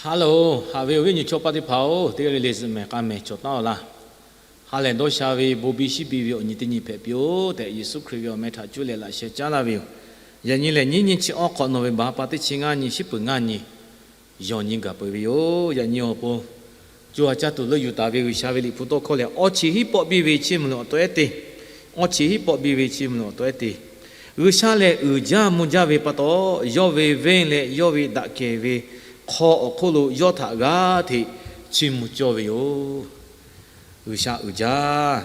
Hello, haꞈ ve awˬ viˉ awˬ nyi chaw paˆ teˇ hpaˍ-oˬ, teˇ g'aˇ le le zuhꞈ mehˍ k'a mehˍ cawˬ taˉ-aw laˇ. Ha lehˬ dawˇ sha ve bon biˇ shiˉ biˇ ve awˬ nyi teˇ nyi hpehꞈ piˇ-oˬ tehꞈ, Yeˍsuˆ Hkriꞈ ve awˬ meh htaꞈ cuˇ leh laꞈ sheh caˉ laˇ ve yoˬ. Yaꞈ nyi lehˬ, nyiˇ nyiˇ chi awˇ hk'awꞈ nawˬ ve baˬ ha pa teˇ chi ngaˇ nyi, shiˉ peuˬ ngaˇ nyi, yawˬ nyi gaˬ peuˬ ve yoˬ. Yaꞈ nyi awˬ pon co ha caˇ tuˬ leuˆ yuˬ taˍ ve G'uiˬsha ve liꞈ hpu tawˇ hkawˇ lehˬ, Awˇ chi hiˉ pawˆ biˇ ve chiˇ mvuh leh awˬ taw ehˉ te. Awˇ chi hiˉ pawˆ biˇ ve chiˇ mvuh leh awˬ taw ehˉ te. G'uiˬsha lehˬ uiˍ jaˇ mvuh jaˇ ve pa taw, yawˇ ve venˇ leh yawˇ ve daꞈ kehˬ ve hk'aw awˬ hk'oˆ lo yawˇ htaꞈ g'aˇ hteꞈ chiˇ mvuh cawˇ ve yoˬ. G'uiˬsha uiˍ jaˇ.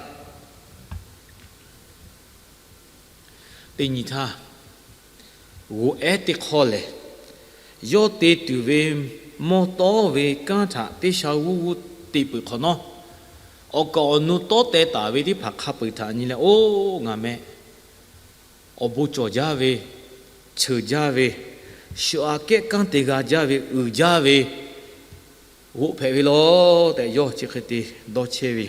Teˇ nyi htaˇ, g'oꞈ ehˉ teˇ hk'awˇ lehˬ, yawˇ te tuˬ ve mawˇ tawˉ ve kanˉ htaꞈ teˇ sha g'uˇ g'uˇ te peuˬ hk'awꞈ nawˉ, awˬ kaˍ awˬ nu tawˉ teh taˍ ve teˇ hpaˍ hk'a peu-eˬ htaꞈ nyi leh, Oˇ, ngaˬ meh awˬ bon cawˬ jaˇ ve, cheuˬ jaˇ ve, shu aꞈ kehˉ kanˉ te g'a jaˇ ve, uiˍ jaˇ ve g'oꞈ hpehꞈ ve law tehꞈ yawˇ chi hk'e te dawˇ chehˇ ve.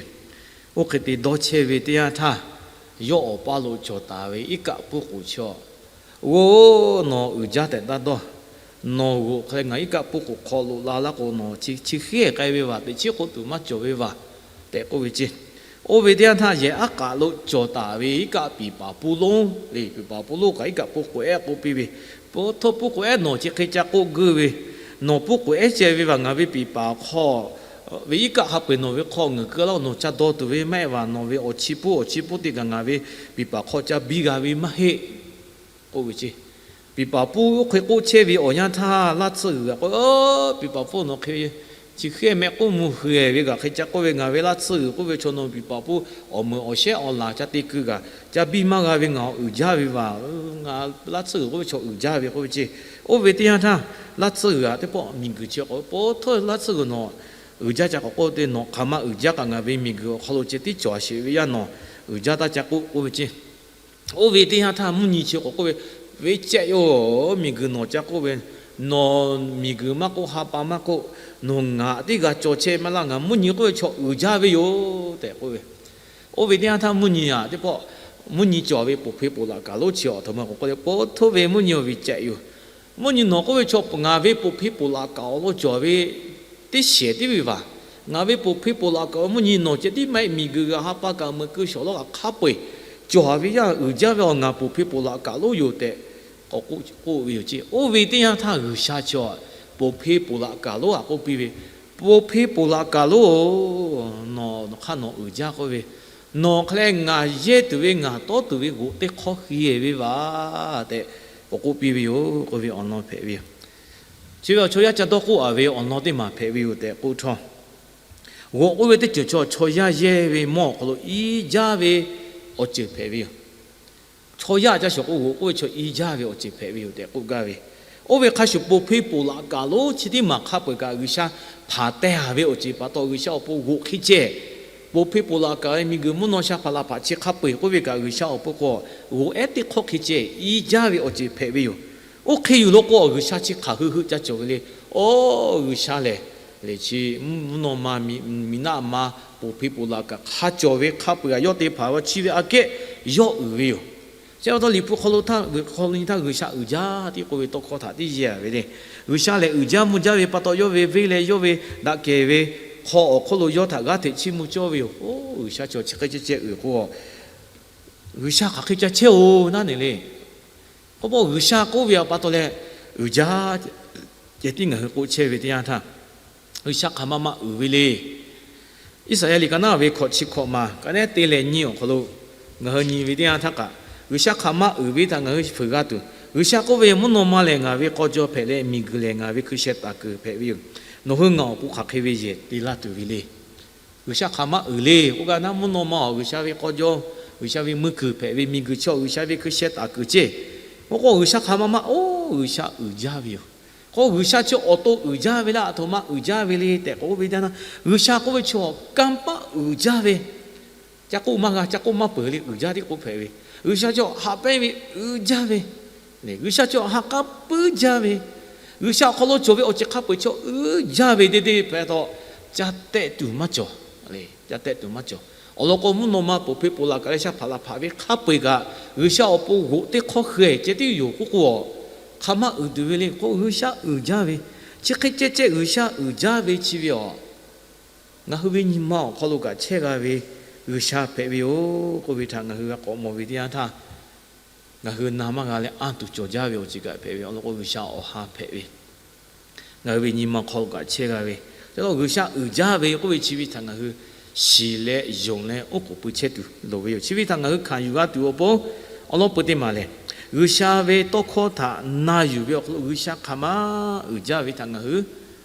Oˇ hk'e te dawˇ chehˇ ve teˇ yanˇ htaˇ, yawˇ awˬ paˇ lo cawˬ taˍ ve iˉ kaˆ puˇ k'oˍ chi awˬ, Oˇ, nawˬ uiˍ jaˇ tehꞈ taˇ dawˇ. Nawˬ g'oꞈ hk'e leh ngaˬ iˉ kaˆ puˇ k'oˍ hk'aw loꞈ la laˇ k'o, nawˬ chi hk'e k'ai ve vaˬ, teꞈ chiˉ k'oˆ tuˬ maˇ cawˬ ve vaˬ tehꞈ k'oˆ ve ceˇ. Oˇ ve teˇ yanˇ htaˇ, yehˬ aˉ k'aꞈ lo cawˬ taˍ ve iˉ kaˆ piˍ paˍ puˇ lonˉ le, piˍ paˍ puˇ lonˉ kaꞈ iˉ kaˆ puˇ k'oˍ ehˉ k'oˆ piˇ ve, Puˇ htoˇ puˇ k'oˍ ehˉ, nawˬ chi hk'e ca k'oˆ geuˇ ve, nawˬ puˇ k'oˍ ehˉ ceh ve vaˬ, ngaˬ ve piˍ paˍ hk'aw ve iˉ kaˆ hk'a peu-eˬ nawˬ ve hk'aw ngeuˍ keu laˇ-oˆ. Nawˬ ca dawˇ tuˬ ve maˇ heˆ vaˬ, nawˬ ve awˬ chi puˇ awˬ chi puˇ teˇ kaꞈ ngaˬ ve piˍ paˍ hk'aw ca biˇ g'a ve maˇ heˆ k'oˆ ve ceˇ. Piˍ paˍ puˇ oˇ hk'e k'oˆ chehˇ ve awˬ yanˇ htaˇ, laˇ tsuhˇ g'uiˬ kaꞈ k'oˆ, Piˍ paˍ puˇ, nawˬ hk'e chi hk'e mehˆ k'oˆ mvuh hui-e ve kaꞈ hk'e ca k'oˆ ve, ngaˬ ve laˇ tsuhˇ g'uiˬ k'oˆ ve chaw nawˬ piˍ paˍ puˇ awˬ meuˍ awˬ shehˉ awˬ laˬ ca te keu kaꞈ ca biˇ maˇ g'a ve, ngaˬ awˬ uiˍ jaˇ ve vaˬ. Ngaˬ laˇ tsuhˇ g'uiˬ k'oˆ ve chaw uiˍ jaˇ ve k'oˆ ve ceˇ. Oˇ ve teˇ yanˇ htaˇ, laˇ tsuhˇ g'uiˬ kaꞈ teˇ pawˆ miˬ guiˬ chi k'awꞈ, Puˇ htoˇ, laˇ tsuhˇ g'uiˬ nawˬ uiˍ jaˇ ca k'awꞈ k'oˆ te, nawˬ hk'aˬ ma uiˍ jaˇ kaꞈ ngaˬ ve miˬ guiˬ awˬ hk'aw lo ceh tiˉ cawˬ a sheˍ ve yaˇ, nawˬ uiˍ jaˇ taˇ ca k'oˆ k'oˆ ve ceˇ. Oˇ ve teˇ yanˇ htaˇ mvuhˇ nyi chi k'awꞈ k'oˆ ve, Ve cehꞈ yoˬ, miˬ guiˬ nawˬ ca k'oˆ ve, nawˬ miˬ guiˬ maˇ k'oˆ, ha pa maˇ k'oˆ, nawˬ ngaˬ teˇ g'a cawˬ chehˇ maˇ laˇ. Ngaˬ mvuhˇ nyi k'oˆ ve chaw uiˍ jaˇ ve yoˬ tehꞈ k'oˆ ve. Oˇ ve teˇ yanˇ htaˇ mvuhˇ nyi aꞈ teˇ pawˆ, mvuhˇ nyi cawˬ ve poˬ hpeˇ poˬ laꞈ kaˍ lonˉ chi awˬ htoꞈ ma k'awꞈ k'oˆ le, Puˇ htoˇ ve mvuhˇ nyi awˬ viˬ cehꞈ yoˬ. Mvuhˇ nyi nawˬ k'oˆ ve chaw ngaˬ ve poˬ hpeˇ poˬ laꞈ kaˍ awˬ lo cawˬ ve teˇ shehˍ tiˉ ve vaˬ. Ngaˬ ve poˬ hpeˇ poˬ laꞈ kaˍ awˬ mvuhˇ nyi nawˬ ceh tiˉ maˇ heˆ, miˬ guiˬ g'uiˬ ha pa kaꞈ meuꞈ keu shawˍ lawˉ kaꞈ hk'a peu-eˬ cawˬ ve yaˇ uiˍ jaˇ ve awˬ, ngaˬ poˬ hpeˇ poˬ laꞈ kaˍ lonˉ yoˬ tehꞈ k'awꞈ k'oˆ ve yoˬ ceˇ. Oˇ ve teˇ yanˇ htaˇ G'uiˬsha chi poˬ hpeˇ poˬ laꞈ kaˍ lonˉ aꞈ k'oˆ piˇ ve, Poˬ hpeˇ poˬ laꞈ kaˍ lonˉ-oˬ, nawˬ nawˬ hk'aˇ nawˬ uiˍ jaˇ k'oˆ ve, nawˬ hk'aˬ leh ngaˬ yehˇ tuˬ ve ngaˬ tawˉ tuˬ ve g'oꞈ teˇ hk'awˇ hk'e ve vaˬ tehꞈ k'awꞈ k'oˆ piˇ ve yoˬ k'oˆ ve awˬ lawn hpehꞈ ve yoˬ. Chi ve awˬ chaw yaˇ ca dawˇ k'oˆ a ve awˬ lawn teˇ maˬ hpehꞈ ve yoˬ tehꞈ k'oˆ htawˇ, g'oꞈ k'oˆ ve teˇ ceuˬ chaw, chaw yaˇ yehˇ ve mawˇ awˬ hk'aw lo iˉ jaˇ ve awˬ ceuˬ hpehꞈ ve yoˬ. Chaw yaˇ ca shawˍ k'o, g'oꞈ k'oˆ ve chaw iˉ jaˇ ve awˬ ceuˬ hpehꞈ ve yoˬ tehꞈ k'oˆ gaˇ ve. Oˇ ve hk'a shuˍ, poˬ hpeˇ poˬ laꞈ kaˍ lonˉ chi teˇ maˬ hk'a peu-eˬ kaꞈ G'uiˬsha hpanˍ teh a ve awˬ ceuˬ pa taw, G'uiˬsha awˬ pon g'oꞈ hk'e ceh, poˬ hpeˇ poˬ laꞈ kaˍ ve miˬ guiˬ mvuhˇ naw sha hpaˍ laˬ hpaˍ chi hk'a peu-eˬ k'oˆ ve kaꞈ, G'uiˬsha awˬ pon k'o g'oꞈ ehˉ teˇ hk'awˇ hk'e ceh iˉ jaˇ ve awˬ ceuˬ hpehꞈ ve yoˬ. Oˇ hk'e yuˬ law k'o, G'uiˬsha chi hk'aˬ hui hui ca cawˬ ve le. Awˬ, G'uiˬsha lehˬ, lehˬ chi mvuhˇ naw ma, miˬ naˆ ma, poˬ hpeˇ poˬ laꞈ kaˍ hk'a cawˬ ve hk'a peu-eˬ kaꞈ yawˇ te hpanˍ ve chi ve aꞈ kehˉ yawˇ uiˍ ve yoˬ. Chi pa taw Liꞈ hpu hk'aw lo htaˇ, hk'aw lo nyi htaˇ G'uiˬsha uiˍ jaˇ tiˉ k'oˆ ve tawˇ hkawˇ htaꞈ tiˉ yehˇ ve le. G'uiˬsha lehˬ uiˍ jaˇ mvuh jaˇ ve pa taw, yawˇ ve venˇ leh yawˇ ve daꞈ kehˬ ve hk'aw awˬ hk'oˆ lo yawˇ htaꞈ g'aˇ hteꞈ chiˇ mvuh cawˇ ve yoˬ. Oˇ, G'uiˬsha chaw chi hk'e ceh ceh uiˍ k'o, G'uiˬsha hk'aˬ hk'e ca chehˇ-oˬ naˉ ne le. K'o, G'uiˬsha k'oˆ ve pa taw leh uiˍ jaˇ ceh tiˉ ngaˬ hui k'oˆ chehˇ ve teˇ yanˇ htaˇ, G'uiˬsha hk'aˬ ma ma uiˍ ve le. Iˉsaˍyaˆ liꞈ ka naˉ ve hkawꞈ chi hkawꞈ ma ka nehˉ te leh nyi awˬ hk'aw lo ngaˬ hui nyi ve teˇ yanˇ htaˇ kaꞈ, G'uiˬsha hk'aˬ ma uiˍ ve htaꞈ ngaˬ hui fuiˍ g'a tuˬ, G'uiˬsha k'oˆ ve, Mvuhˇ naw ma lehˬ ngaˬ ve k'aw jaw hpehꞈ leh, miˬ guiˬ lehˬ ngaˬ ve hkui sheh taˍ kuiˬ hpehꞈ ve yoˬ. Nawˬ hui ngaˬ awˬ pon hk'aˬ hk'e ve yehˬ te laˇ tuˬ ve le. G'uiˬsha hk'aˬ ma uiˍ le k'oˆ gaˇ naˉ, mvuhˇ naw ma awˬ G'uiˬsha ve k'aw jaw, G'uiˬsha ve mui kuiˬ hpehꞈ ve, miˬ guiˬ chi awˬ G'uiˬsha ve hkui sheh taˍ kuiˬ ceˇ. K'o k'o, G'uiˬsha hk'aˬ ma ma, oˇ, G'uiˬsha uiˍ jaˇ ve yoˬ. K'o, G'uiˬsha chi awˬ to uiˍ jaˇ ve laˇ, aˬ htoꞈ ma uiˍ jaˇ ve le tehꞈ k'oˆ ve teˇ yanˇ, G'uiˬsha k'oˆ ve chaw kanˇ paˆ uiˍ jaˇ ve, ca k'oˆ maˇ g'a, ca k'oˆ maˇ peuˬ le, uiˍ jaˇ tiˉ k'oˆ hpehꞈ ve. G'uiˬsha chaw haꞈ pehnˇ ve uiˍ jaˇ ve, G'uiˬsha chaw ha k'aˉ puiˉ jaˇ ve, G'uiˬsha awˬ hk'aw lo cawˬ ve awˬ ceuˬ hk'a peu-eˬ chaw uiˍ jaˇ ve teˇ teˇ hpehꞈ taw, ca tehˆ tuˬ maˇ cawˬ. Ca tehˆ tuˬ maˇ cawˬ. Awˬ lawn k'o, mvuhˇ naw ma poˬ hpeˇ poˬ laꞈ kaˍ leh sha hpaꞈ laˬ hpaꞈ ve hk'a peu-eˬ kaꞈ, G'uiˬsha awˬ pon g'oꞈ teˇ hk'awˇ hk'e ceh tiˉ yoˬ k'oˆ k'o, hk'aˬ ma uiˍ tuˬ ve le k'o, G'uiˬsha uiˍ jaˇ ve, Chi hk'e ceh ceh G'uiˬsha uiˍ jaˇ ve chi ve awˬ, ngaˬ hui ve nyi ma awˬ hk'aw lo kaꞈ chehˇ g'a ve G'uiˬsha hpehꞈ ve yoˬ k'oˆ ve htaꞈ ngaˬ hui g'a k'awꞈ mawˬ ve teˇ yanˇ htaˇ, ngaˬ hui na maˇ g'a leh anˇ tuˬ cawˬ jaˇ ve awˬ ceuˬ kaꞈ hpehꞈ ve awˬ lawn k'o, G'uiˬsha awˬ ha hpehꞈ ve, ngaˬ hui ve nyi ma hk'aw lo kaꞈ chehˇ g'a ve, ceh law G'uiˬsha uiˍ jaˇ ve k'oˆ ve chi ve htaꞈ ngaˬ hui shiˍ leh yonˍ leh oˉ k'oˍ pui chehˇ tuˬ loˍ ve yoˬ. Chi ve htaꞈ ngaˬ hui hkanˍ yuˬ g'a tuˬ awˬ pon, awˬ lawn peuˬ teˇ maˬ lehˬ, G'uiˬsha ve tawˇ hkawˇ htaꞈ na yuˬ ve awˬ hk'aw lo G'uiˬsha hk'aˬ ma uiˍ jaˇ ve htaꞈ ngaˬ hui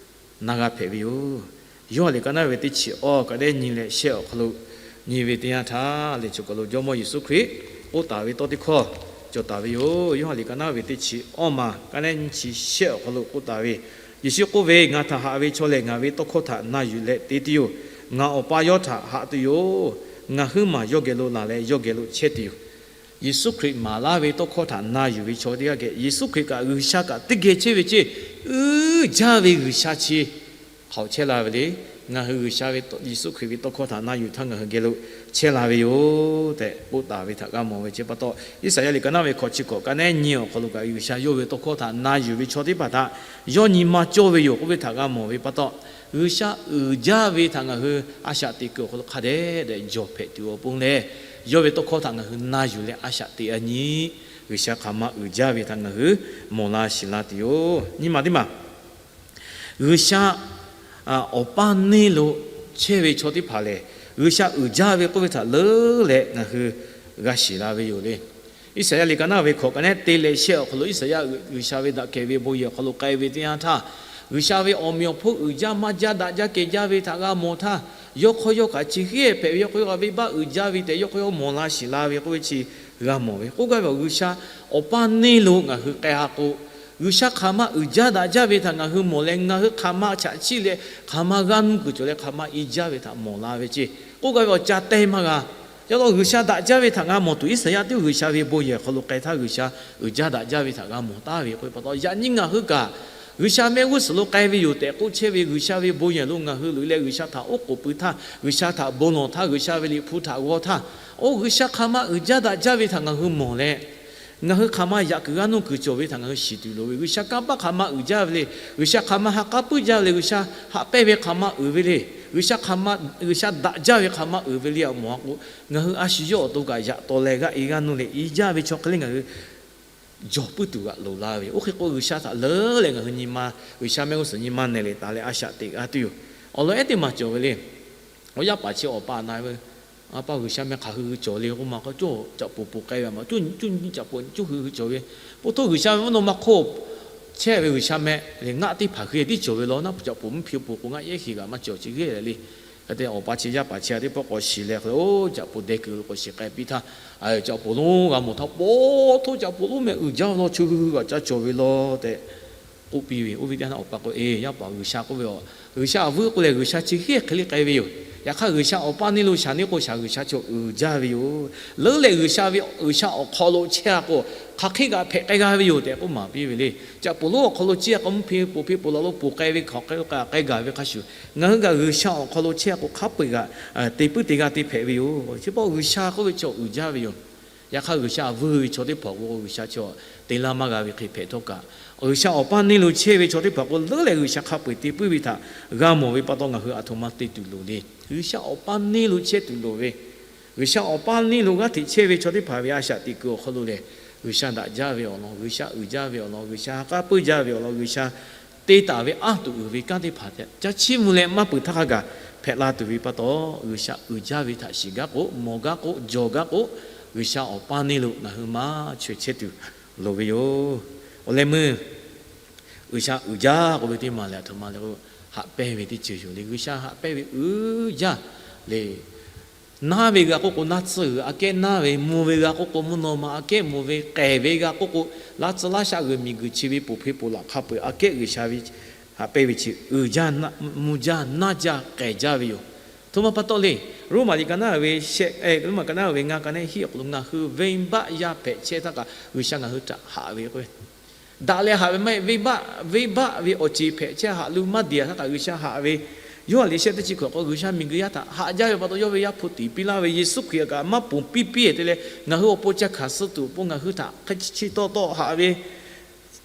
na g'a hpehꞈ ve yoˬ. Yoˇhanˬ liꞈ ka naˉ ve teˇ chi awˇ ka neˉ nyi leh shehˆ awˬ hk'aw lo nyi ve teˇ yanˇ htaˇ lehˬ, choˬ kaˬ lo Jawˇmawˇ Yeˍsuˆ Hkriꞈ k'oˆ taˍ ve tawˇ teˇ hkawˇ cawˬ taˍ ve yoˬ. Yoˇhanˬ liꞈ ka naˉ ve teˇ chi awˇ ma ka neˉ nyi chi shehˆ awˬ hk'aw lo k'oˆ taˍ ve, Yeˍsuˆ k'oˆ ve, Ngaˬ htaꞈ haꞈ ve chaw lehˬ, ngaˬ ve tawˇ hkawˇ htaꞈ na yuˬ leh te tuˬ yoˬ. Ngaˬ Awˬ pa yawˇ htaꞈ haꞈ tuˬ yoˬ. Ngaˬ huiˉ maˬ yawˇ geh lo laˬ leh yawˇ geh lo chehˇ tuˬ yoˬ. Yeˍsuˆ Hkriꞈ maˍ laˇ ve tawˇ hkawˇ htaꞈ na yuˬ ve chaw teˇ g'aˇ geh, Yeˍsuˆ Hkriꞈ kaꞈ G'uiˬsha kaꞈ teˇ geh chehˇ ve ceˇ, uiˍ jaˇ ve G'uiˬsha chi hk'aoˍ chehˇ la ve le. Ngaˬ hui G'uiˬsha ve, Yeˍsuˆ Hkriꞈ ve tawˇ hkawˇ htaꞈ na yuˬ htaˇ ngaˬ hui geh lo chehˇ la ve yoˬ tehꞈ k'oˆ taˍ ve htaꞈ g'a mawˬ ve chi pa taw, Iˉsaˍyaˆ liꞈ ka naˉ ve hkawꞈ chi hkawꞈ ka neˉ nyi awˬ hk'aw lo kaꞈ, G'uiˬsha yawˇ ve tawˇ hkawˇ htaꞈ na yuˬ ve chaw teˇ hpaˍ htaꞈ yawˇ nyi ma cawˇ ve yoˬ k'oˆ ve htaꞈ g'a mawˬ ve pa taw, G'uiˬsha uiˍ jaˇ ve htaꞈ ngaˬ hui a shaꞈ teꞈ kuiˬ awˬ hk'aw lo hk'a dehꞈ dehꞈ jawˬ hpehꞈ tuˬ awˬ pon lehˬ, yawˇ ve tawˇ hkawˇ htaꞈ ngaˬ hui na yuˬ leh a shaꞈ teꞈ a nyi, G'uiˬsha hk'aˬ ma uiˍ jaˇ ve htaꞈ ngaˬ hui mawˬ la shiˍ la tuˬ yoˬ. Nyi ma teˇ maˬ, G'uiˬsha awˬ paˇ neˇ lo chehˇ ve chaw teˇ hpaˍ lehˬ, G'uiˬsha uiˍ jaˇ ve k'oˆ ve htaꞈ leuˉ leh ngaˬ hui g'a shiˍ la ve yoˬ le. Iˉsaˍyaˆ liꞈ ka naˉ ve hkawꞈ ka neˉ te leh shehˆ awˬ hk'aw lo Iˉsaˍyaˆ G'uiˬsha ve daꞈ kehˬ ve bon yehˬ awˬ hk'aw lo k'ai ve teˇ yanˇ htaˇ, G'uiˬsha ve awˬ meꞈ awˬ hponˇ uiˍ jaˇ maˇ jaˇ daꞈ jaˇ kehˬ jaˇ ve htaꞈ g'a mawˬ htaˇ, yawˇ hk'aw yawˇ kaꞈ chi hk'e hpehꞈ ve, yawˇ hk'aw yawˇ kaꞈ venˇbaˆ uiˍ jaˇ ve tehꞈ yawˇ hk'aw yawˇ mawˬ la shiˍ la ve k'oˆ ve chi g'a mawˬ ve. K'oˆ gaˇ ve awˬ, G'uiˬsha awˬ paˇ neˇ lo ngaˬ hui k'ai ha k'o, G'uiˬsha hk'aˬ ma uiˍ jaˇ daꞈ jaˇ ve htaꞈ ngaˬ hui mawˬ leh, ngaˬ hui hk'aˬ ma chaꞈ chiˇ leh hk'aˬ ma g'aˇ nuˇ kuiˬ cawˬ leh hk'aˬ ma i jaˇ ve htaꞈ mawˬ la ve ceˇ. K'oˆ gaˇ ve awˬ ca teh maˇ g'a. Yaꞈ law G'uiˬsha daꞈ jaˇ ve htaꞈ g'a mawˬ tuˬ, Iˉsaˍyaˆ teˇ G'uiˬsha ve bon yehˬ hk'aw lo k'ai htaˇ G'uiˬsha uiˍ jaˇ daꞈ jaˇ ve htaꞈ g'a mawˬ taˍ ve k'oˆ ve pa taw, yaꞈ nyi ngaˬ hui kaꞈ G'uiˬsha mehˆ g'uˇ suhˍ lo k'ai ve yoˬ tehꞈ k'oˆ chehˇ ve G'uiˬsha ve bon yehˬ lo ngaˬ hui loꞈ leh G'uiˬsha htaꞈ oˉ k'oˍ pui htaˇ, G'uiˬsha htaꞈ bon lawˬ htaˇ, G'uiˬsha ve liꞈ hpu htaꞈ g'aw htaˇ, oˇ G'uiˬsha hk'aˬ ma uiˍ jaˇ daꞈ jaˇ ve htaꞈ ngaˬ hui mawˬ leh, ngaˬ hui hk'aˬ ma yaꞈ kuiˬ g'aˇ nuˇ kuiˬ cawˬ ve htaꞈ ngaˬ hui shiˍ tuˬ loˍ ve. G'uiˬsha kanˇ paˆ hk'aˬ ma uiˍ jaˇ ve le. G'uiˬsha hk'aˬ ma ha k'aˉ puiˉ jaˇ ve le. G'uiˬsha haꞈ pehnˇ ve hk'aˬ ma uiˍ ve le. G'uiˬsha hk'aˬ ma, G'uiˬsha daꞈ jaˇ ve hk'aˬ ma uiˍ ve le. Awˬ mawˬ a k'o, ngaˬ hui a shu yawˇ awˬ to kaꞈ yaꞈ taw leh g'aˇ e g'aˇ nuˇ leh i jaˇ ve chaw hk'e le ngaˬ hui jawˬ puiˉ tuˬ g'aꞈ loˍ la ve. Oˇ hk'e k'o, G'uiˬsha htaꞈ leuˉ leh ngaˬ hui nyi ma, G'uiˬsha mehˆ g'uˇ suhˍ nyi ma nehˬ leh taˍ leh a shaꞈ teꞈ g'a tuˬ yoˬ. Awˬ lawn ehˉ teˇ maˬ cawˬ ve le. Awˬ yaˇ paˍ chi awˬ pa na ve, A pa, G'uiˬsha meh hk'aˬ hui hui cawˬ le k'oˆ ma k'o, caꞈ poˍ poˍ k'ai ve a ma, caꞈ poˍ poˍ k'ai ve, po htoˇ G'uiˬsha ve mvuhˇ naw ma hk'oˆ chehˇ ve G'uiˬsha meh le, ngaˆ teˇ hpaˍ hui tiˉ cawˬ ve law. Naˆ caꞈ poˍ mvuhˇ hpiˇ poˍ k'o, ngaˆ yehˉ heˍ g'aꞈ maˇ cawˬ chi g'eˇ le. Hk'e te awˬ pa chi yaˇ paˍ chi a teˇ pawˆ k'awꞈ shiˍ leh k'o, caꞈ poˍ deh kuiˬ lo k'awꞈ shiˍ k'ai piˇ htaˇ, caꞈ poˍ lonˉ g'a mawˬ htaˇ, po htoˇ caꞈ poˍ lonˉ meh uiˍ jaˇ ve law, chaw hui hui g'aꞈ ca cawˬ ve law tehꞈ k'oˆ piˇ ve. Oˇ ve teˇ yanˇ awˬ pa k'o, E, yaˇ paˍ, G'uiˬsha k'oˆ ve, G'uiˬsha a vuiˬ k'oˆ leh G'uiˬsha chi hk'e hk'e le k'ai ve yoˬ. Yaꞈ hk'aˇ G'uiˬsha awˬ pa neˇ lo shaˍ neˇ k'o, shaˍ G'uiˬsha chaw uiˍ jaˇ ve yoˬ. Leuˉ leh G'uiˬsha ve, G'uiˬsha awˬ hk'aw lo chehˇ a k'o, hk'aˬ hk'e g'aꞈ hpehꞈ k'ai g'a ve yoˬ tehꞈ k'oˆ maˍ piˇ ve le. Caꞈ poˍ lonˉ awˬ hk'aw lo chehˇ a k'o, mvuhˇ hpiˇ poˍ hpiˇ poˍ la lo poˍ k'ai ve hk'aˬ hk'e k'ai gaˬ ve hk'a shuˍ, ngaˬ hui kaꞈ G'uiˬsha awˬ hk'aw lo chehˇ a k'o, hk'a peu-eˬ g'aꞈ te puiˉ te g'aˇ te hpehꞈ ve yoˬ. Chi pa G'uiˬsha k'oˆ ve chaw uiˍ jaˇ ve yoˬ. Yaꞈ hk'aˇ G'uiˬsha a vuiˬ ve chaw teˇ hpaˍ k'o, G'uiˬsha chaw te laˇ maˇ g'a ve hk'e hpehꞈ htawˇ kaꞈ, G'uiˬsha awˬ pa neˇ lo chehˇ ve chaw teˇ hpaˍ k'o, leuˉ leh G'uiˬsha hk'a peu-eˬ te puiˉ ve htaꞈ g'a mawˬ ve pa taw, ngaˬ hui a htoꞈ ma te tuˬ loˍ le. G'uiˬsha awˬ pa neˇ lo chehˇ tuˬ loˍ ve, G'uiˬsha awˬ pa neˇ lo g'aˇ hteꞈ chehˇ ve chaw teˇ hpaˍ ve a shaꞈ teꞈ kuiˬ awˬ hk'aw lo lehˬ, G'uiˬsha daꞈ jaˇ ve awˬ lawn, G'uiˬsha uiˍ jaˇ ve awˬ lawn, G'uiˬsha ha k'aˉ puiˉ jaˇ ve awˬ lawn, G'uiˬsha te taˍ ve anˇ tuˬ uiˍ ve kanˉ teˇ hpaˍ ca chiˇ mvuh leh maˇ peuˬ htaˇ hk'a gaˬ hpehꞈ la tuˬ ve pa taw, G'uiˬsha uiˍ jaˇ ve htaꞈ shiˍ gaˇ k'o, mawˬ gaˇ k'o, jawˬ gaˇ k'o, G'uiˬsha awˬ pa neˇ lo ngaˬ hui maˇ chaweh chehˇ tuˬ loˍ ve yoˬ. Awˬ leh meuˇ G'uiˬsha uiˍ jaˇ k'oˆ ve teˇ maˬ lehˬ, a htoꞈ ma le k'o, haꞈ pehnˇ ve teˇ ceuˬ yoˬ le. G'uiˬsha haꞈ pehnˇ ve uiˍ jaˇ le. Naˇ ve g'a k'oˆ k'o, naˇ tcuhˇ g'uiˬ aꞈ kehˉ naˇ ve, mvuh ve g'a k'oˆ k'o, mvuhˇ naw ma aꞈ kehˉ mvuh ve, k'ehˬ ve g'a k'oˆ k'o, laˇ tcuh laˇ shaˆ g'uiˬ miˬguiˬ chi ve poˬ hpeˇ poˬ laꞈ hk'a peu-eˬ aꞈ kehˉ G'uiˬsha ve haꞈ pehnˇ ve chi uiˍ jaˇ, mvuh jaˇ, naˇ jaˇ, k'ehˬ jaˇ ve yoˬ. Htoꞈ ma pa taw le. Roˉmaꞈ liꞈ ka naˉ ve shehˆ, Roˉmaꞈ ka naˉ ve ngaˇ, ka neˉ hiˆ awˬ hk'aw lo ngaˬ hui venˇbaˆ yaˇ hpehꞈ chehˇ htaˇ kaꞈ G'uiˬsha ngaˬ hui htaꞈ haꞈ ve k'o, daꞈ leh haꞈ ve maˇ heˆ. Venˇbaˆ, venˇbaˆ ve awˬ ceˬ hpehꞈ chehˇ haꞈ lu maˇ deˬ a htaˇ kaꞈ G'uiˬsha haꞈ ve. Yoˇhanˬ liꞈ shehˆ teˇ chi hkawꞈ k'o, G'uiˬsha miˬguiˬ yaˇ htaꞈ haꞈ jaˇ ve pa taw, yawˇ ve Yaˇ hpu tiˍ piˇ laˇ ve Yeˍsuˆ Hkriꞈ kaꞈ maˇ ponˬ piˇ piˇ te leh, ngaˬ hui awˬ pon ca hkanˍ suh tuˬ awˬ pon ngaˬ hui htaꞈ hk'e chi tawˆ tawˆ haꞈ ve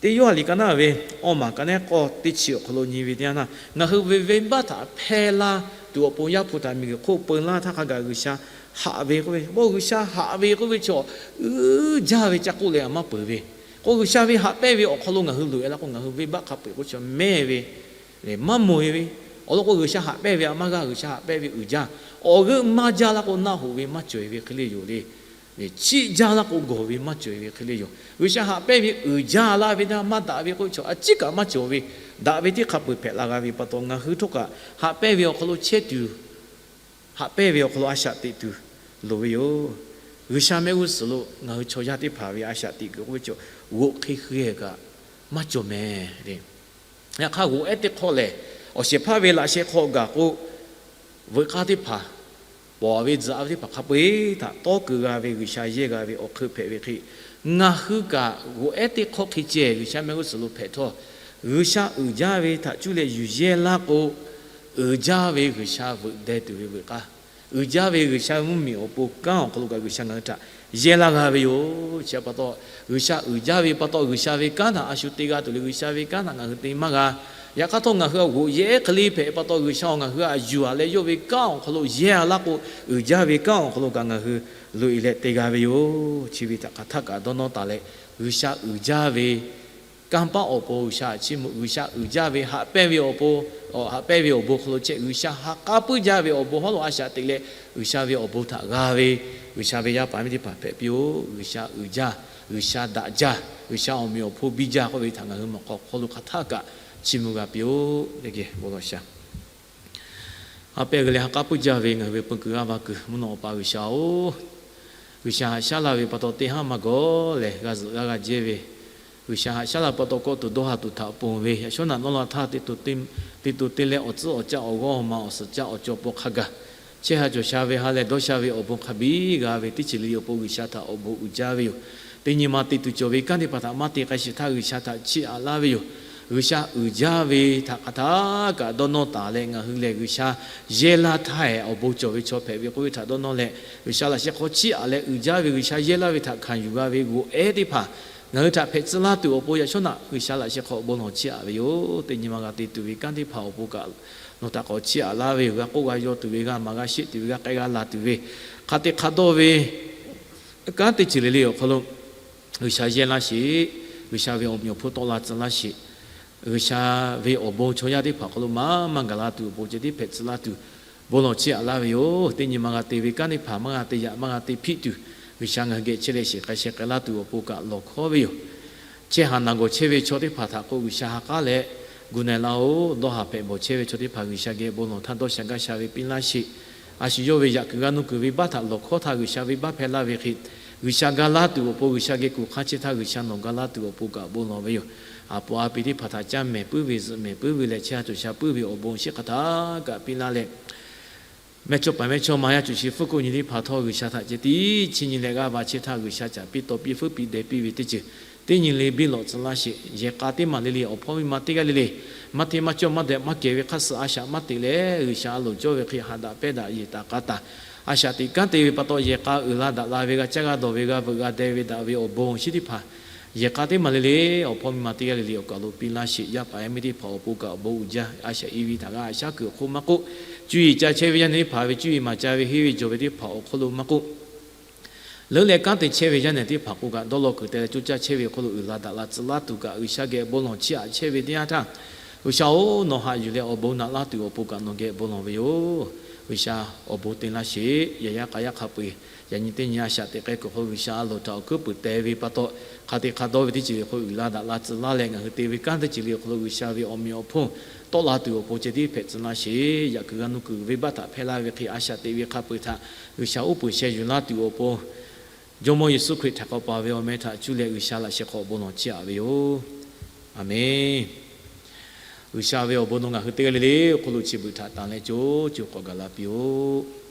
Teˇ Yoˇhanˬ liꞈ ka naˉ ve awˇ maˬ ka nehˉ k'awˇ teˇ chi awˬ hk'aw lo nyi ve teˇ yanˇ, ngaˬ hui ve venˇbaˆ htaꞈ hpehˇ laˇ tuˬ awˬ pon Yaˇ hpu htaꞈ miˬguiˬ hk'oˆ peu laˇ htaˇ hk'a gaˬ G'uiˬsha haꞈ ve k'oˆ ve, bon G'uiˬsha haꞈ ve k'oˆ ve chaw uiˍ jaˇ ve ca k'oˆ leh a maˇ peuˬ ve, k'o G'uiˬsha ve haꞈ pehnˇ ve awˬ hk'aw lo ngaˬ hui loꞈ e la k'o ngaˬ hui venˇbaˆ hk'a peu-eˬ k'oˆ chaw mehˇ ve maˇ mawˬ e ve, awˬ lawn k'o G'uiˬsha haꞈ pehnˇ ve a maˇ g'a, G'uiˬsha haꞈ pehnˇ ve uiˍ jaˇ. Awˬ g'euˆ maˇ jaˇ laˇ k'o naˆ hoꞈ ve maˇ cawˬ e ve hk'e le yoˬ le. Chiˆ jaˇ laˇ k'o gawˬ ve maˇ cawˬ e ve hk'e le yoˬ. G'uiˬsha haꞈ pehnˇ ve uiˍ jaˇ laˇ ve htaˇ maˇ daꞈ ve k'oˆ ve chaw a ciˉ kaꞈ maˇ cawˬ ve, daꞈ ve teˇ hk'a peu-eˬ hpehꞈ la g'a ve pa taw ngaˬ hui htawˇ kaꞈ haꞈ pehnˇ ve awˬ hk'aw lo chehˇ tuˬ, haꞈ pehnˇ ve awˬ hk'aw lo a shaꞈ teꞈ tuˬ loˍ ve yoˬ. G'uiˬsha mehˆ g'uˇ suhˍ lo ngaˬ hui chaw yaˇ teˇ hpaˍ ve a shaꞈ teꞈ kuiˬ k'oˆ ve chaw g'oꞈ hk'e hk'e kaꞈ maˇ cawˬ mehˍ le. Yaꞈ hk'aˇ g'oꞈ ehˉ teˇ hk'awˇ lehˬ, awˬ shehˍ hpaˇ ve laꞈ sheh hk'aw gaˬ k'o, veuꞈ k'aˇ teˇ hpaˍ, paw ve tzuhꞈ ve teˇ hpaˍ hk'a peu-eˬ htaꞈ tawˇ keu g'a ve G'uiˬsha yehˇ g'a ve awˬ hk'eun hpehꞈ ve hk'e, ngaˬ hui kaꞈ g'oꞈ ehˉ teˇ hk'awˇ hk'e ceh G'uiˬsha mehˆ g'uˇ suhˍ lo hpehꞈ htawˇ, G'uiˬsha uiˍ jaˇ ve htaꞈ cuˇ leh yuˬ yehˇ laˇ k'o, uiˍ jaˇ ve G'uiˬsha veuꞈ deh tuˬ ve veuꞈ k'aˇ, uiˍ jaˇ ve G'uiˬsha mvuhˇmiˬ awˬ pon kanˉ awˬ hk'aw lo kaꞈ G'uiˬsha ngaˬ hui htaꞈ yehˇ laˇ g'a ve yoˬ. Chi pa taw, G'uiˬsha uiˍ jaˇ ve pa taw G'uiˬsha ve kanˉ htaꞈ a shu te g'a tuˬ le, G'uiˬsha ve kanˉ htaꞈ ngaˬ hui te maˇ g'a. Yaꞈ hk'aˇ htawˇ ngaˬ hui a g'oꞈ yehˇ hk'e le hpehꞈ pa taw G'uiˬsha awˬ ngaˬ hui a yuˬ a leh yawˇ ve kanˉ awˬ hk'aw lo yehˇ a laˇ k'o, uiˍ jaˇ ve kanˉ awˬ hk'aw lo kaꞈ ngaˬ hui loꞈ e leh te g'a ve yoˬ. Chi ve htaꞈ hk'aˬ htaˇ kaꞈ dawˇ nawˇ taˍ leh, G'uiˬsha uiˍ jaˇ ve kanˇ paˆ awˬ pon G'uiˬsha chiˇ mvuh, G'uiˬsha uiˍ jaˇ ve haꞈ pehnˇ ve awˬ pon, haꞈ pehnˇ ve awˬ bon hk'aw lo chehˇ, G'uiˬsha ha k'aˉ puiˉ jaˇ ve awˬ bon hawˉ lo a shaꞈ teꞈ leh, G'uiˬsha ve awˬ bon htaꞈ g'a ve, G'uiˬsha ve yaˇ paˍ miˇ teˇ hpaˍ hpehꞈ piˇ-oˆ. G'uiˬsha uiˍ jaˇ, G'uiˬsha daꞈ jaˇ, G'uiˬsha awˬ meꞈ awˬ hponˇ biˇ jaˇ k'oˆ ve htaꞈ ngaˬ hui mawꞈ k'aw hk'aw lo hk'aˬ htaˇ kaꞈ chiˇ mvuh g'a piˇ-oˆ. Teˇ geh bon lawˬ shaˍ. Ha pehˇ g'uiˬ leh ha k'aˉ puiˉ jaˇ ve ngaˬ hui ve peu kuiˬ g'aˇ va kuiˬ mvuhˇ naw awˬ pa G'uiˬsha-oˬ, G'uiˬsha haꞈ shaˉ laˇ ve pa taw teˇ haˉ maˇ gawˬ lehˬ g'a zuhꞈ g'a g'a jehˇ ve, G'uiˬsha haꞈ shaˉ laˇ pa taw kawˆ tuˬ dawˇ ha tuˬ htaꞈ ponˬ ve, yaꞈ shawˉ naꞈ nawˉ la htaˇ te tuˬ te leh awˬ tcuhˉ awˬ caˆ awˬ g'awˇ awˬ ma awˬ suhˍ caˆ awˬ cawˬ paw hk'a gaˬ chehˇ ha cawˬ sha ve ha lehˬ dawˇ sha ve awˬ bon hk'a biˇ g'a ve teˇ ceuˬ le awˬ pon G'uiˬsha htaꞈ awˬ bon uiˍ jaˇ ve yoˬ. Teˇ nyi ma te tuˬ cawˬ ve kanˉ teˇ hpaˍ htaꞈ maˇ te k'ai sheˍ htaˇ G'uiˬsha htaꞈ chiˇ aꞈ laˇ ve yoˬ. G'uiˬsha uiˍ jaˇ ve htaꞈ hk'aˬ htaˇ kaꞈ dawˇ nawˇ taˍ leh ngaˬ hui lehˬ G'uiˬsha yehˇ laˇ htaˇ ehˍ awˬ bon cawˬ ve chaw hpehꞈ ve k'oˆ ve htaꞈ dawˇ nawˇ leh, G'uiˬsha laꞈ sheh hk'aw chiˇ aꞈ leh uiˍ jaˇ ve G'uiˬsha yehˇ laˇ ve htaꞈ hkanˍ yuˬ g'a ve g'oꞈ ehˉ teˇ hpaˍ ngaˬ hui htaꞈ hpehꞈ tcuh laˇ tuˬ awˬ pon yaꞈ shawˉ naꞈ G'uiˬsha laꞈ sheh hk'aw bon lawˬ chiˇ aꞈ ve yoˬ. Teˇ nyi ma g'a te tuˬ ve kanˉ teˇ hpaˍ awˬ pon kaꞈ nawˬ htaꞈ k'awꞈ chiˇ aꞈ laˇ ve yoˬ. G'a k'oˆ g'a yaw tuˬ ve, g'a maˍ g'a sheˆ tuˬ ve, g'a k'ai g'a laˬ tuˬ ve, hk'a te hk'a dawˇ ve kanˉ teˇ ceuˬ le le awˬ hk'aw lo G'uiˬsha yehˇ laˇ sheˍ. G'uiˬsha ve awˬ meꞈ awˬ hponˇ tawˆ la tcuh laˇ sheˍ. G'uiˬsha ve awˬ bon chaw yaˇ teˇ hpaˍ hk'aw lo maˇ maˇ gaˬ la tuˬ awˬ pon ceh tiˉ hpehꞈ tcuh laˇ tuˬ bon lawˬ chiˇ aꞈ laˇ ve yoˬ. Teˇ nyi ma g'a te ve kanˉ teˇ hpaˍ maˇ g'a te yaꞈ maˇ g'a te hpiˆ tuˬ, G'uiˬsha ngaˬ hui geh chehˇ leh sheˍ k'ai sheh k'ai laˇ tuˬ awˬ pon kaꞈ lawˬ hkawˉ ve yoˬ. Chehˇ haˍ naˬ gawˬ chehˇ ve chaw teˇ hpaˍ htaꞈ k'o G'uiˬsha ha k'aˉ leh gu na-e laˇ-oˬ. Dawˇ haˍ hpehꞈ bawˬ chehˇ ve chaw teˇ hpaˍ G'uiˬsha geh bon lawˬ htaˇ dawˇ sha gaˇ sha ve piˇ laˇ sheˍ. A shu yawˇ ve yaꞈ kuiˬ g'a nuˇ kuiˬ venˇbaˆ htaꞈ lawˬ hkawˉ htaˇ G'uiˬsha venˇbaˆ hpehˇ laˇ ve hk'e, G'uiˬsha ga laˇ tuˬ awˬ pon G'uiˬsha geh kuˬ hk'aˇ chehˇ htaˇ G'uiˬsha nawˬ ga laˇ tuˬ awˬ pon kaꞈ bon lawˬ ve yoˬ. A po a pi teˇ hpaˍ htaꞈ caˇ mehˍ puiˉ ve zuhꞈ mehˍ puiˉ ve leh chehˇ ha cawˬ sha puiˉ ve awˬ bon shiˉ hk'aˬ htaˇ kaꞈ piˇ laˇ leh, mehˇchawˇ paˍ mehˇchawˇma yaˇ cawˬ shi hpfuhˇ k'oˆ nyi teˇ hpaˍ htawˇ G'uiˬsha htaꞈ ceh tiˉ chiˇ nyi leh g'aˇ va chehˇ htaˇ G'uiˬsha caꞈ piˇ taw piˇ hpfuhˆ piˇ deh piˇ ve teˇ ceuˬ teˇ nyi le biˇ lawꞈ tcuh laˇ sheˍ. Yehˬ k'a teˇ maˬ le le awˬ hpawˇ miˇ ma teˇ g'aˇ le le maˇ hteˇ maˇ cawˇ maˇ dehꞈ maˇ kehˬ ve hk'aˇ suh a shaꞈ maˇ teꞈ leh G'uiˬsha a loˍ cawˇ ve hk'e haꞈ daꞈ pehˇ daꞈ yeˬ taˍ k'a taˍ a shaꞈ teꞈ kanˉ te ve pa taw yehˬ k'a uiˍ la daꞈ la ve g'a caˇ g'a dawˬ ve g'a veuꞈ g'a deh ve daꞈ ve awˬ bon awˬ shinˉ teˇ hpaˍ yehˬ k'a teˇ maˬ le le awˬ hpawˇ miˇ ma teˇ g'aˇ le le awˬ kaˬ lo piˇ laˇ sheˍ. Yaˇ paˍ yaˇ miˇ teˇ hpaˍ awˬ pon kaꞈ awˬ bon uiˍ jaˇ a shaꞈ i ve htaꞈ g'a a shaˉ kuiˬ awˬ hk'oˆ maˇ k'oˆ, cuˇ yiˍ ca chehˇ ve yaˇ nehˬ teˇ hpaˍ ve cuˇ yiˍ maˍ ca ve henˇ ve jawˬ ve teˇ hpaˍ awˬ hk'oˆ lo maˇ k'oˆ, leuˉ leh kanˉ te chehˇ ve yaˇ nehˬ teˇ hpaˍ k'o kaꞈ dawˇ law kuiˬ te leh coˇ caˇ chehˇ ve awˬ hk'oˆ lo uiˍ la daꞈ la tcuh laˇ tuˬ kaꞈ G'uiˬsha geh bon lawˬ chiˇ aꞈ chehˇ ve teˇ yanˇ htaˇ, G'uiˬsha-oˬ, nawˬ haꞈ yuˬ leh awˬ bon naꞈ laˇ tuˬ awˬ pon kaꞈ nawˬ geh bon lawˬ ve yoˬ. G'uiˬsha awˬ bon te laˇ sheˍ. Yaꞈ yaˇ k'a yaˇ hk'a peu-eˬ yaꞈ nyi teˇ nyi a shaꞈ teꞈ k'ai kuiˬ hk'aw lo G'uiˬsha a loˍ htaꞈ awˬ hkuiˉ puiˍ teh ve pa taw, hk'a te hk'a dawˇ ve teˇ ceuˬ le hk'aw lo uiˍ la daꞈ la tcuh laˇ leh ngaˬ hui te ve kanˉ teˇ ceuˬ le awˬ hk'aw lo G'uiˬsha ve awˬ meꞈ awˬ hponˇ tawˆ la tuˬ awˬ pon ceh tiˉ hpehꞈ tcuh laˇ sheˍ. Yaꞈ kuiˬ g'a nuˇ kuiˬ venˇbaˆ htaꞈ hpehˇ laˇ ve hk'e a shaꞈ teꞈ ve hk'a peu-eˬ htaꞈ G'uiˬsha uˉ peunˍ sheh yuˬ laˇ tuˬ awˬ pon Jawˇmawˇ Yeˍsuˆ Hkriꞈ htaꞈ k'awꞈ paˍ ve awˬ meh htaꞈ cuˇ leh G'uiˬsha laꞈ sheh hk'aw bon lawˬ chiˇ aꞈ ve yoˬ. Aˬmenˍ. G'uiˬsha ve awˬ bon nawˬ ngaˬ hui teˇ g'aˇ le le awˬ hk'aw lo chi beuꞈ htaꞈ tanˍ leh co co k'awꞈ gaˬ la piˇ-oˆ.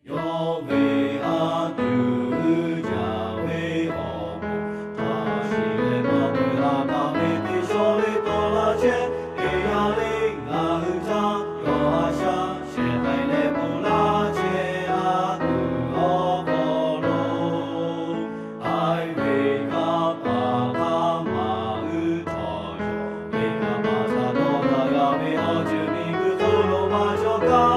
Yawˇ ve a tuˬ uiˍ jaˇ ve awˬ pon, htaꞈ shiˍ leh maˇ peuˬ laˇ taˍ ve teˇ shawˉ leh tawˍ laˇ chehˇ. Teˇ yanˇ leh ngaˬ hui htaꞈ yawˇ a shaꞈ shehˍ hk'ai leh ponˬ laˇ chehˇ. A tuˬ awˬ hk'aw lo haiˬ ve kanˇ paˍ htaˇ maˇ uiˍ tawˬ yawˬ ve kanˇ paˍ htaꞈ dawˇ htaꞈ g'a ve awˬ ceuˬ miˬguiˬ hk'oˆ lo maˇ cawˬ kaꞈ